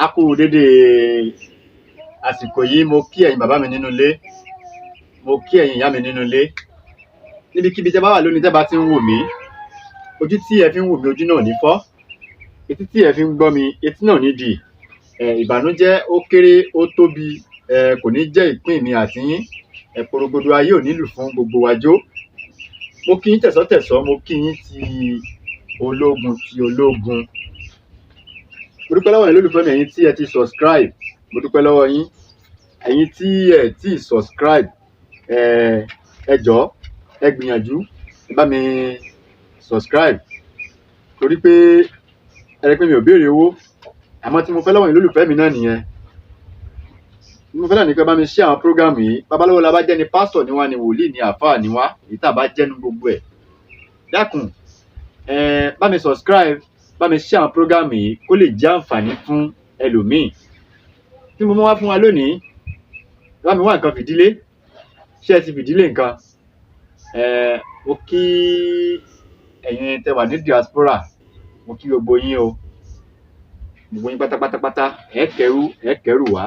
A kú dédé àsìkò yìí. Mo kí ẹ̀yin bàbá mi nínú ilé, mo kí ẹ̀yin ìyá mi nínú ilé, níbikíbi tẹ́ bá wà lónìí, tẹ́ bá ti ń wò mí. Ojú tí ẹ fi ń wò mí, ojú náà ò ní fọ́. Etí tí ẹ fi ń gbọ́ mi, etí náà ò ní dì. Ìbànújẹ́, ó kéré, ó tóbi, kò ní jẹ́ ìpín mi àti yín. Porogodo ayé ò ní lù fún gbogbo wa jó. Mo kí yín tẹ̀sọ́tẹ̀sọ́, mo kí yín ti ológun ti ológun. Mo dúpẹ́ lọ́wọ́ yín, lólùfẹ́ mi, ẹ̀yin tí ẹ ti subscribe, mo dúpẹ́ lọ́wọ́ yín. Ẹ̀yin tí ẹ tí subscribe, ẹ jọ̀ọ́, ẹ gbìyànjú, ẹ bá mi subscribe, torí pé ẹ rí pé mi ò béèrè owó. Àmọ́ tí mo fẹ́ lọ́wọ́ yín, lólùfẹ́ mi náà nìyẹn, mo fẹ́ náà ní pé bá mi share àwọn program yìí. Babaláwo la bá jẹ́ ni, pásítọ̀ ni wá ni, wòlíì ni, àfáà ni wá, èyí tá a bá jẹ́nu gbogbo ẹ̀. Dákun, ẹ bá mi subscribe, bá mi share àwọn program yìí kó lè jẹ́ àǹfààní fún ẹlòmíì. Tí mo mú wá fún wa lónìí, bá mi wá nǹkan fìdílé. Ṣé ẹ ti fìdílé nǹkan? Mo kí ẹ̀yin tẹ́ wà ní diaspora, mo kí gbogbo yín o, gbogbo yín pátápátápátá. Ẹ kẹrù, ẹ kẹrù wá.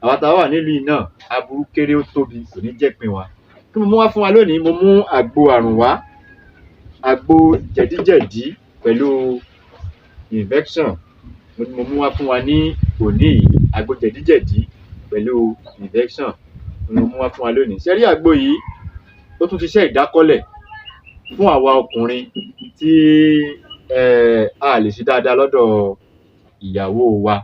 Àwa tá a wà nílùú yìí náà, aburú kéré, ó tóbi, kò ní jẹ́ pin wa. Kí mo mú wá fún wa lónìí? Mo mú àgbo àrùn wá, àgbo jẹ̀díjẹ̀dí pẹ̀lú infection. Mo mú wá fún wa ní òní yìí, àgbo jẹ̀díjẹ̀dí pẹ̀lú infection mo mú wá fún wa lónìí. Ṣé rí àgbo yìí, ó tún ṣiṣẹ́ ìdákọ́lẹ̀ fún àwa ọkùnrin tí a lè ṣe dáadáa lọ́dọ̀ ìyàwó wa.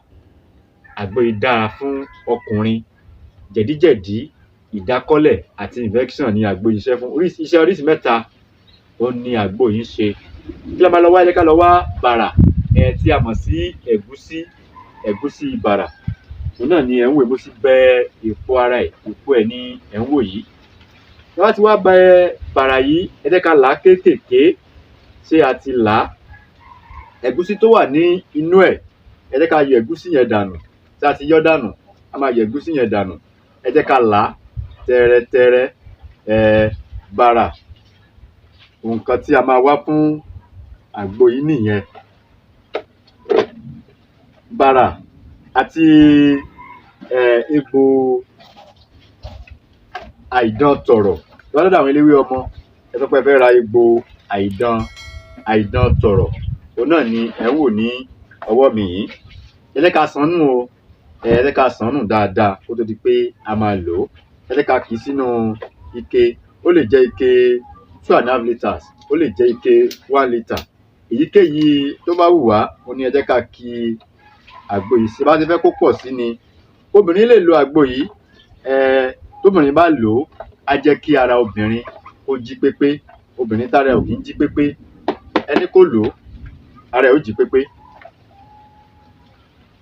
Àgbo yìí dáa fún ọkùnrin. Jẹ̀díjẹ̀dí, ìdákọ́lẹ̀ àti infection ni àgbo yìí ṣiṣẹ́ fún. Iṣẹ́ oríṣi mẹ́ta ó ní àgbo yìí ń ṣe. Kí la máa lọ wá? Ẹ jẹ́ ká lọ wá bàrà tí a mọ̀ sí ẹ̀gúsí, ẹ̀gúsí bàrà. Òun náà ni ẹ̀ ń wò. Mo sì bẹ èpo ara ẹ̀, èpo ẹ̀ ni ẹ̀ ń wò yìí. Tí wọ́n ti wá bẹ bàrà yìí, ẹ jẹ́ ká là á kéékèèké. Ṣé a ti là á? Ẹ̀gúsí tó wà ní inú ẹ̀, ẹ jẹ́ ká yọ ẹ̀gúsí yẹn dànù. Tí a ti yọ dànù, a máa yọ ẹ̀gúsí yẹn dànù. Ẹ jẹ́ ká là á tẹ́rẹ́tẹ́rẹ́. Bàrà, nǹkan tí a máa wá fún àgbo yìí nìyẹn, bàrà àti egbò àìdán tọ̀rọ̀. Lọ́dọ̀ àwọn eléwé ọmọ, ẹ sọ pé ẹ fẹ́ ra egbò àìdán, àìdán tọ̀rọ̀. Òun náà ni ẹ̀ ń wò ní ọwọ́ mi yìí. Ẹ jẹ́ ká ṣàn nù o. Ẹ jẹ́ ká ṣàn nù dáadáa kó tó di pé a máa lò ó. Ẹ jẹ́ ká kì í sínú ike. Ó lè jẹ́ ike 2.5 litres, ó lè jẹ́ ike 1 litre, èyíkéyìí tó bá wù wá. Ó ní ẹ jẹ́ ká kì àgbo yìí sí bá ti fẹ́ kó pọ̀ sí ni. Obìnrin lè lo àgbo yìí. Tóbìnrin bá lò ó, á jẹ́ kí ara obìnrin kó jí pépé. Obìnrin tára ẹ̀ ò kí ń jí pépé, ẹni kó lò ó, ara ẹ̀ ó jí pépé.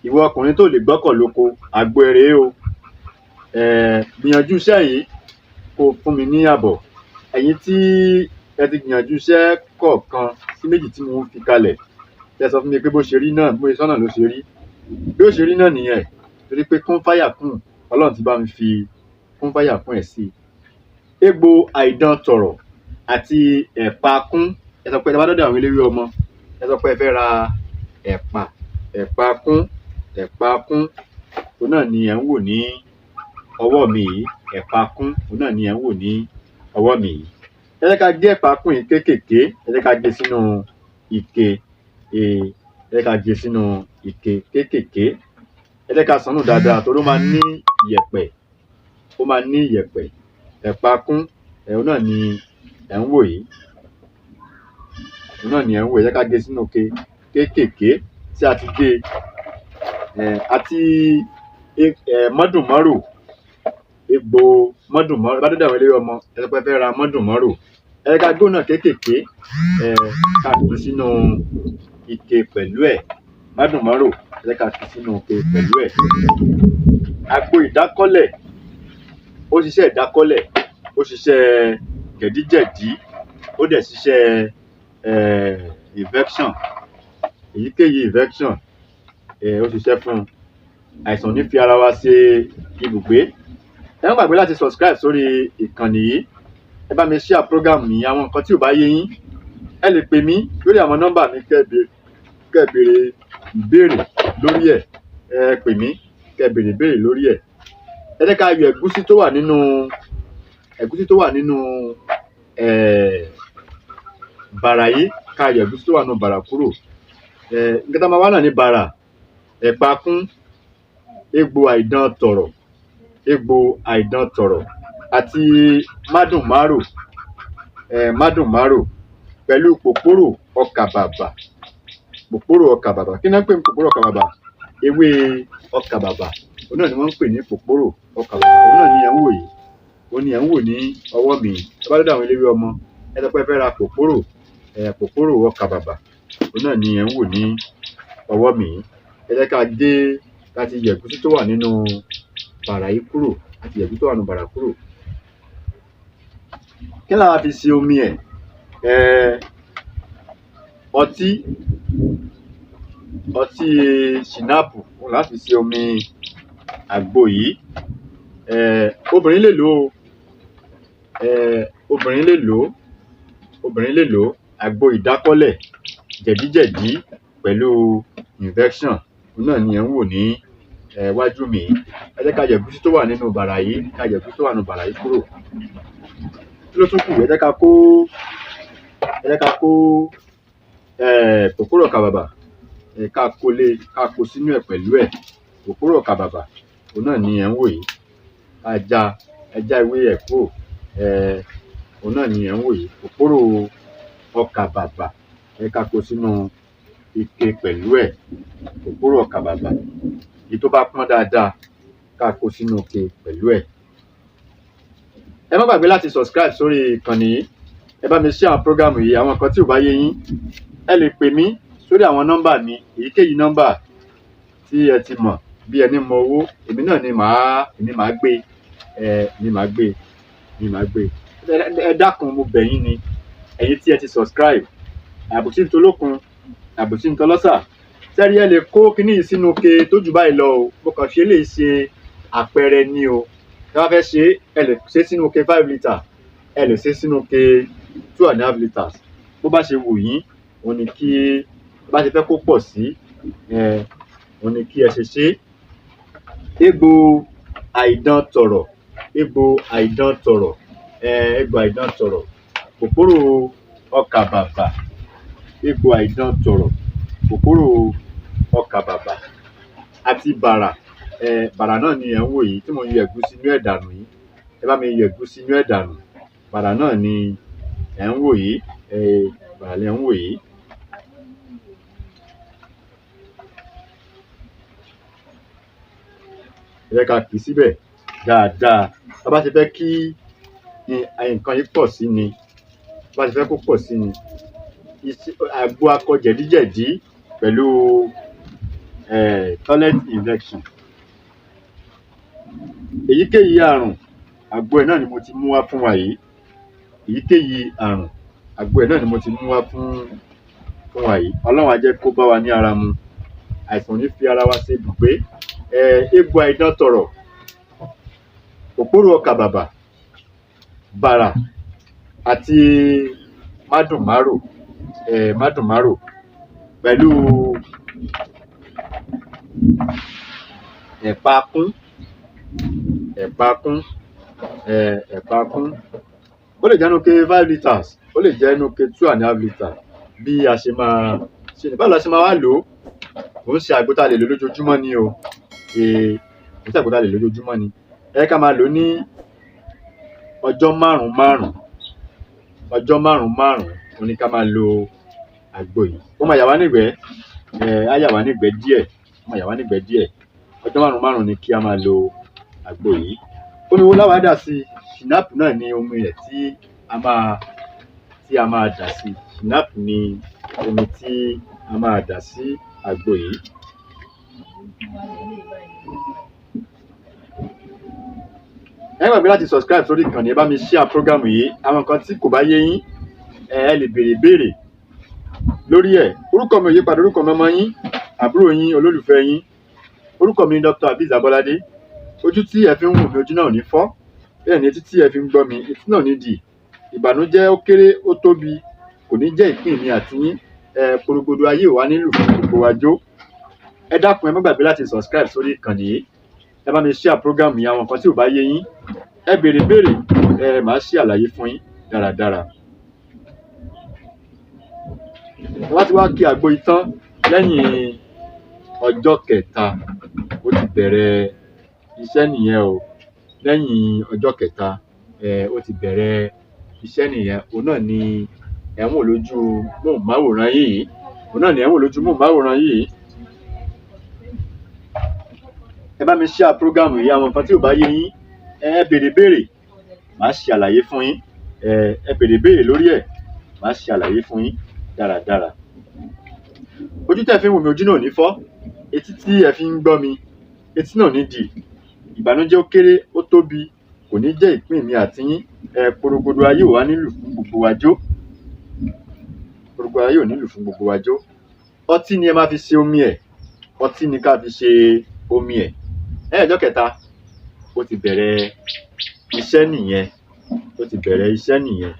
Ìwọ ọkùnrin tó lè gbọ́kọ̀ lóko, àgbo ẹ̀ rèé o. Gbìyànjú iṣẹ́ yìí, kó o fún mi ní àbọ̀. Ẹ̀yin tí ẹ ti gbìyànjú iṣẹ́ kọ̀ọ̀kan sí méjì tí mo ń fi kalẹ̀, tẹ́ sọ fún mi pé bó ṣe rí náà, bó ṣe sọ́nà ló ṣe rí, bí ó ṣe rí náà nìyẹn, torí pé kún fáyà kùn, Ọlọ́run ti bá mi fi kún fáyà kún ẹ̀ sí i. Egbò àìdán tọ̀rọ̀ àti ẹ̀pà kún, ẹ sọ pé ẹ bá dọ́dọ̀ àwọn eléwé ọmọ, ẹ sọ pé ẹ fẹ́ ra ẹ̀pà, ẹ̀pà kún, ẹ̀pà kún. Òun náà ni ẹ̀ ń wò ní ọwọ́ mi yìí. Ẹ̀pà kún, òun náà ni ẹ̀ ń wò ní ọwọ́ mi yìí. Ẹ jẹ́ ká gé ẹ̀pà kún yìí kéékèèké. Ẹ jẹ́ ká gé sínú ike. Ẹ jẹ́ ká gé sínú ike kéékèèké. Ẹ jẹ́ ká ṣàn nù dáadáa, torí ó máa ní ìyẹ̀pẹ̀, ó máa ní ìyẹ̀pẹ̀. Ẹ̀pà kún, òun náà ni ẹ̀ ń wò yìí, òun náà ni ẹ̀ ń wò. Ẹ jẹ́ ká gé sínú ike kéékèèké tí a ti gé àti mọ́dùnmọ́rò, egbò mọ́dùnmọ́rò. Bá dọ́dọ̀ àwọn eléwé ọmọ, ẹ sọ pé ẹ fẹ́ ra mọ́dùnmọ́rò. Ẹ jẹ́ ká gé òun náà kéékèèké, ká fi sínú ike pẹ̀lú ẹ̀. Mọ́dùnmọ́rò, ẹ jẹ́ ká fi sínú ike pẹ̀lú ẹ̀. Àgbo ìdákọ́lẹ̀, ó ṣiṣẹ́ ìdákọ́lẹ̀, ó ṣiṣẹ́ jẹ̀díjẹ̀dí, ó dẹ̀ ṣiṣẹ́ infection, èyíkéyìí infection, ó ṣiṣẹ́ fún un. Àìsàn ò ní fi ara wa ṣe ibùgbé. Ẹ má gbàgbé láti subscribe sórí ìkànnì yìí. Ẹ bá mi share program yìí. Àwọn nǹkan tí ò bá yé yín, ẹ lè pè mí lórí àwọn nọ́mbà mi, kẹ́ ẹ béèrè ìbéèrè lórí ẹ̀. Ẹ pè mí kẹ́ béèrè béèrè lórí ẹ̀. Ẹ jẹ́ ká yọ ẹ̀gúsí tó wà nínú ẹ̀gúsí tó wà nínú bàrà yìí, ká yọ ẹ̀gúsí tó wà nínú bàrà kúrò. Nǹkan tá a máa wá náà ní bàrà, ẹ̀pà kún, egbò àìdán tọ̀rọ̀, egbò àìdán tọ̀rọ̀ àti mádùnmárò, mádùnmárò pẹ̀lú pòpórò ọkà bàbà, pòpórò ọkà bàbà. Kí ni wọ́n ń pè ní pòpórò ọkà bàbà? Ewé ọkà bàbà, òun náà ni wọ́n ń pè ní pòpórò ọkà bàbà. Òun náà ni ẹ̀ ń wò yìí, òun ni ẹ̀ ń wò ní ọwọ́ mi yìí. Tẹ́ bá dọ́dọ̀ àwọn eléwé ọmọ, ẹ sọ pé ẹ fẹ́ ra pòpórò, pòpórò ọkà bàbà, òun náà ni ẹ̀ ń wò ní ọwọ́ mi yìí. Ẹ jẹ́ ká gé, ká ti yọ ẹ̀gúsí tó wà nínú bàrà yìí kúrò, a ti yọ ẹ̀gúsí tó wà nínú bàrà kúrò. Kí la wá fi ṣe omi ẹ̀? Ọtí, ọtí ṣìnáàpù, òun là á fi ṣe omi àgbo yìí. Obìnrin lè lò ó, obìnrin lè lò ó, obìnrin lè lò ó. Àgbo ìdákọ́lẹ̀, jẹ̀díjẹ̀dí pẹ̀lú infection, òun náà ni ẹ̀ ń wò ní iwájú mi yìí. Ẹ jẹ́ ká yọ ẹ̀gúsí tó wà nínú bàrà yìí, ká yọ ẹ̀gúsí tó wà nínú bàrà yìí kúrò. Kí ló tún kù? Ẹ jẹ́ ká kó, ẹ jẹ́ ká kó pòpórò ọkà bàbà, ká kó lé, ká kó sínú ẹ̀ pẹ̀lú ẹ̀. Pòpórò ọkà bàbà, òun náà ni ẹ̀ ń wò yìí. Ká já, ẹ já ewé ẹ̀ kúrò, òun náà ni ẹ̀ ń wò yìí. Pòpórò ọkà bàbà, ẹ ká kó sínú ike pẹ̀lú ẹ̀. Pòpórò ọkà bàbà, èyí tó bá pọ́n dáadáa, ká kó sínú ike pẹ̀lú ẹ̀. Ẹ má gbàgbé láti subscribe sórí ìkànnì yìí. Ẹ bá mi share àwọn program yìí, àwọn nǹkan tí ò bá yé yín, ẹ lè pè mí sórí àwọn nọ́mbà mi, èyíkéyìí nọ́mbà tí ẹ ti mọ̀ bí ẹni mọ owó, èmi náà ni màá, èmi màá gbé, èmi màá gbé, èmi màá gbé. Ẹ dákun, mo bẹ̀ yín ni, ẹ̀yin tí ẹ ti subscribe, àbòsí ń tolókun, àbòsí ń tọlọ́sà. Sẹ́rí ẹ lè kó kíní yìí sínú ike tó jù báyìí lọ o, mo kàn fi eléyìí ṣe àpẹẹrẹ ni o. Tí wọ́n bá fẹ́ ṣe é, ẹ lè ṣe é sínú ike 5 litre, ẹ lè ṣe é sínú ike 2.5 litres. Bó bá ṣe wù yín, òun ni kí, bó bá ṣe fẹ́ kó pọ̀ sí, òun ni kí ẹ ṣe ṣe é. Egbò àìdán tọ̀rọ̀, egbò àìdán tọ̀rọ̀, egbò àìdán tọ̀rọ̀, pòpórò ọkà bàbà, egbò àìdán tọ̀rọ̀, pòpórò ọkà bàbà àti bàrà. Bàrà náà ni ẹ̀ ń wò yìí tí mò ń yọ ẹ̀gúsí inú ẹ̀ dànù yìí. Ẹ bá mi yọ ẹ̀gúsí inú ẹ̀ dànù. Bàrà náà ni ẹ̀ ń wò yìí, bàrà lẹ̀ ń wò yìí. Ẹ jẹ́ ká kì í síbẹ̀ dáadáa. Tá bá ṣe fẹ́ kí nǹkan yìí pọ̀ sí ni, tá bá ṣe fẹ́ kó pọ̀ sí ni. Àgbo akọ jẹ̀díjẹ̀dí pẹ̀lú toilet infection. Èyíkéyìí àrùn, àgbo ẹ̀ náà ni mo ti mú wá fún wa yìí. Èyíkéyìí àrùn, àgbo ẹ̀ náà ni mo ti mú wá fún wa yìí. Ọlọ́run á jẹ́ kó bá wa ní ara mu. Àìsàn ò ní fi ara wa ṣe ibùgbé. Egbò àìdán tọ̀rọ̀, pòpórò ọkà bàbà, bàrà àti mádùnmárò, mádùnmárò pẹ̀lú ẹ̀pà kún, ẹ̀pà kún, ẹ̀pà kún. Ó lè jẹ́ inú ike 5 litres, ó lè jẹ́ inú ike 2.5 litres. Bí a ṣe máa ṣe, báwo la ṣe máa wá lò ó? Kò ń ṣe àgbo tá a lè lò lójoojúmọ́ ni o. Kò ń ṣe àgbo tá a lè lò lójoojúmọ́ ni. Ẹ jẹ́ ká máa lò ó ní ọjọ́ márùn-ún márùn-ún, ọjọ́ márùn-ún márùn-ún òun ni ká máa lo àgbo yìí. Ó máa yà wá nígbẹ̀ẹ́, á yà wá nígbẹ̀ẹ́ díẹ̀, ó máa yà wá nígbẹ̀ẹ́ díẹ̀. Ọjọ́ márùn-ún márùn-ún ni kí a máa lo àgbo yìí. Omi wo lá wá dà sí i? Ṣìnáàpù náà ni omi rẹ̀ tí a máa dà sí. Ṣìnáàpù ni omi tí a máa dà sí àgbo yìí. Ẹ má gbàgbé láti subscribe sórí ìkànnì, ẹ bá mi share program yìí. Àwọn nǹkan tí kò bá yé yín, ẹ lè béèrè ìbéèrè lórí ẹ̀. Orúkọ mi ò yípadà, orúkọ mi ọmọ yín, àbúrò yín, olólùfẹ́ yín. Orúkọ mi ni Dr. Azeez Abolade. Ojú tí ẹ fi ń wò mí, ojú náà ò ní fọ́. Bẹ́ẹ̀ ni etí tí ẹ fi ń gbọ́ mi, etí náà ò ní dì. Ìbànújẹ́ ó kéré, ó tóbi, kò ní jẹ́ ìpín mi àti yín. Porogodo ayé ò wá nílùú fún gbogbo wa jó. Ẹ Ẹ dákun, ẹ má gbàgbé láti subscribe sórí ìkànnì yìí. Ẹ bá mi share program yìí. Àwọn nǹkan tí ò bá yé yín, ẹ béèrè béèrè, ẹ máa ṣe àlàyé fún yín dáradára. Wọ́n ti wá kí àgbo yìí tán lẹ́yìn ọjọ́ kẹta, ó ti bẹ̀rẹ̀ iṣẹ́ nìyẹn o. Lẹ́yìn ọjọ́ kẹta, ó ti bẹ̀rẹ̀ iṣẹ́ nìyẹn. Òun náà ni ẹ̀ ń wò lójú móhùnmáwòrán yìí. Òun náà ni ẹ̀ ń wò lójú móhùnmáwòrán yìí. Ẹ bá mi share program yìí. Àwọn nǹkan tí ò bá yé yín, ẹ béèrè béèrè, màá ṣe àlàyé fún yín. Ẹ béèrè béèrè lórí ẹ̀, màá ṣe àlàyé fún yín dáradára. Ojú tẹ́ fi ń wò mí, ojú náà ò ní fọ́. Etí tí ẹ fi ń gbọ́ mi, etí náà ò ní dì. Ìbànújẹ́ ó kéré ó tóbi kò ní jẹ́ ìpín mi àti yín. Porogodo ayé ò wá nílù fún gbogbo wa jó. Porogodo ayé ò nílù fún gbogbo wa jó. Ọtí ni ẹ máa fi ṣe omi ẹ̀. Ọtí ni ká fi ṣe omi ẹ̀. Lẹ́yìn ọjọ́ kẹta, ó ti bẹ̀rẹ̀ iṣẹ́ nìyẹn. Ó ti bẹ̀rẹ̀ iṣẹ́ nìyẹn.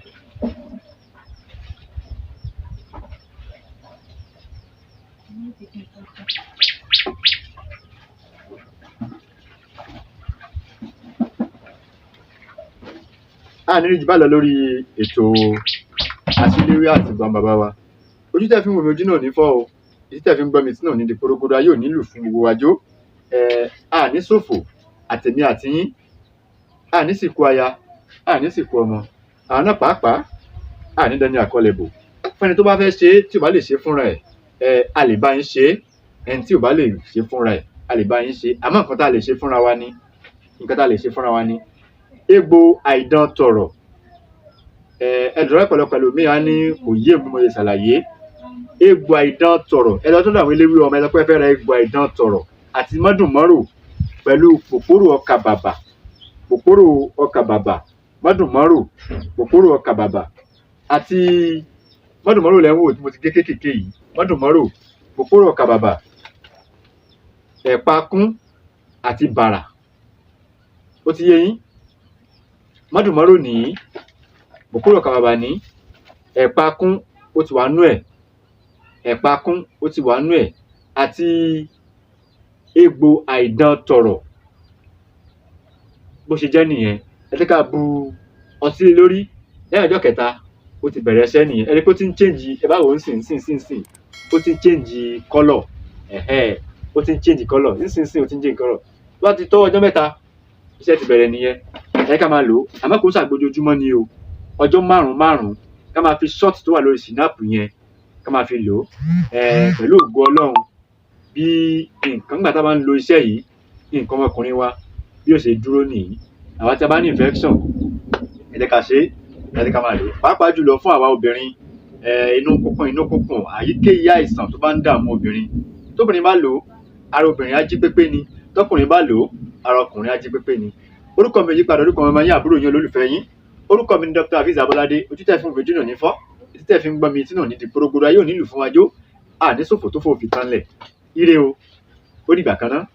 A ní rí jù bá lọ lórí ètò Àṣírí àti ìgbọ̀n bàbá wa. Ojú tẹ́ fi ń wò mí, ojú náà ò ní fọ́ o. Etí tẹ́ fi ń gbọ́ mi, etí náà ò ní di. Porogodo ayé ò nílù fún gbogbo wa jó. A ní ṣòfò àtèmi àti yín. A ní sìnkú aya, a ní sìnkú ọmọ. Àwọn náà pàápàá, a ní dẹni àkọlẹ̀bò. Fún ẹni tó bá fẹ́ ṣe é, tí ò bá lè ṣe fúnra ẹ̀, a lè bá yín ṣe é. Ẹni tí ò bá lè ṣe fúnra ẹ̀, a lè bá yín ṣe é. Àmọ́ nǹkan tá a lè ṣe fúnra wa ni, nǹkan tá a lè ṣe fúnra wa ni egbò àìdán tọ̀rọ̀. Ẹdùnrún pẹ̀lú pẹ̀lú mi á ní kò yé mi, mo lè ṣàlàyé egbò àìdán tọ̀rọ̀. Ẹ lọ tọ́jú àwọn eléwé ọmọ, ẹ lọ pé ẹ fẹ́ ra egbò àìdán tọ̀rọ̀ àti mọ́dùnmọ́rò pẹ̀lú pòpórò ọkà bàbà, pòpórò ọkà bàbà, mọ́dùnmọ́rò, pòpórò ọkà bàbà àti mọ́dùnmọ́rò lẹ́wọ̀n tí mo ti gé kéékèèké yìí, mọ́dùnmọ́rò, pòpórò ọkà bàbà, ẹ̀pà kún àti bàrà. Ó ti yé yín? Mọ́dùnmọ́rò nìyí, pòpórò ọkà bàbà ní, ẹ̀pà kún ó ti wà nú ẹ̀, ẹ̀pà kún ó ti wà nú ẹ̀, àti egbò àìdán tọ̀rọ̀. Bó ṣe jẹ́ nìyẹn. Ẹ jẹ́ ká bu ọtí lé lórí. Lẹ́yìn ọjọ́ kẹta, ó ti bẹ̀rẹ̀ iṣẹ́ nìyẹn. Ẹ rí i pé ó ti ń change. Ẹ bá wò ó ń sìn, ó ti ń change colour. Ẹ̀hẹ́n, ó ti ń change colour nísinsìnyí, ó ti ń change colour. Tó bá ti tó ọjọ́ mẹ́ta, iṣẹ́ ti bẹ̀rẹ̀ nìyẹn. Ẹ ká máa lò ó, àmọ́ kò ń ṣàgbo ojoojúmọ́ ni o. Ọjọ́ márùn-ún márùn-ún, ká máa fi shot tó wà lórí snap yẹn, ká máa fi lò ó. Pẹ̀lú ògo Ọlọ́run, bí nǹkan nígbà tá a bá ń lo iṣẹ́ yìí, nǹkan ọmọkùnrin wa bí ó ṣe dúró nìyí. Àwa tí a bá ní infection, ẹ jẹ́ ká ṣe é, ẹ jẹ́ ká máa lò ó. Pàápàá jùlọ fún àwa obìnrin, inú kúnkùn, inú kúnkùn, àyíkéyìí àìsàn tó bá ń dààmú obìnrin, tóbìnrin bá lò ó, ara obìnrin á jí pépé ni. Tọkùnrin bá lò ó, ara ọkùnrin á jí pépé ni. Orúkọ mi ò yípadà, orúkọ ọmọ yín, àbúrò yín, olólùfẹ́ yín. Orúkọ mi ni Dr. Hafiz Abolade. Ojú tẹ́ fi ń fojú náà ní fọ́, etí tẹ́ fi ń gbọ́ mi, etí náà ní di. Porogodo ayé ò nílù fún wa jó. Àní ṣòfò tó fò fi tán lẹ̀. Ire o, ó dìgbà kan náà.